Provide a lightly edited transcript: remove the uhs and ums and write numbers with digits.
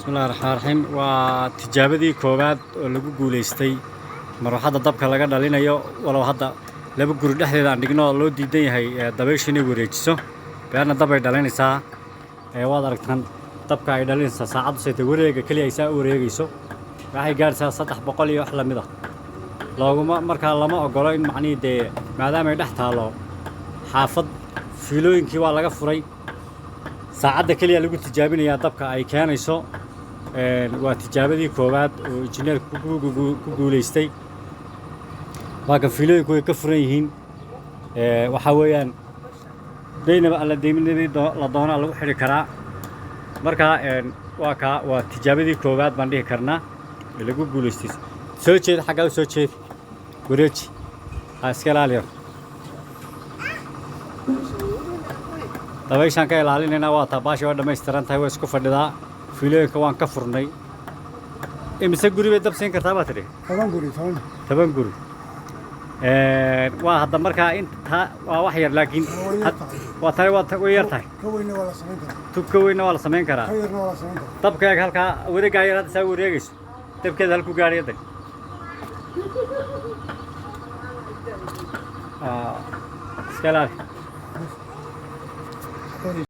Bismillahi raxmaan raxiim. Waa tijaabadii koowaad oo lagu guulaystay marwaxadda dabka laga dhalinayo, walow hadda laba guri dhexdeeda aan dhigno oo loo diidan yahay dabayshu inay wareejiso beerna dab ay dhalinaysaa. Waad aragtaan dabka ay dhalinaysaa. Saacaddu sayta wareega keliya ay saa u wareegayso waxay gaadhaysaa 300 iyo wax lamid ah. Looguma markaa lama ogolo in macnihii dee maadaama ay dhex taalo xaafad, fiilooyinkii waa laga furay. Saacadda keliya lagu tijaabinayaa dabka ay keenayso. Waa tijaabadii koowaad oo injineerku ku guulaystay. Waa kan, fiilooyinku way ka furan yihiin. Waxaa weeyaan daynaba alla deyminadii la doonaa lagu xidhi karaa. Marka waa kaa, waa tijaabadii koowaad baan dhihi karnaa ee lagu guulaystay. Soo jeed, xaggaa u soo jeed, wareeji, ha iska ilaaliyo. Dabayshaan ka ilaalinaynaa. Waa taa, baasha waa dhammaystiran tahay, way isku fadhidaa. Fiilooyinka waan ka furnay. Imise guri bay dab siin kartaa baa tidhi? 10 guri, 10. 10 guri waa hadda. Markaa inta waa wax yar, laakiin Way yar tahay. Waa tani, waa way yar tahay. Ka weyna waa la samayn karaa. Tub ka weynna waa la samayn karaa. Ka yarna waa la samayn karaa. Dabka eeg, halkaa wareegaa yar hadda saa wareegayso, dabkeeda halku gaadhay dag. Iska ilaali.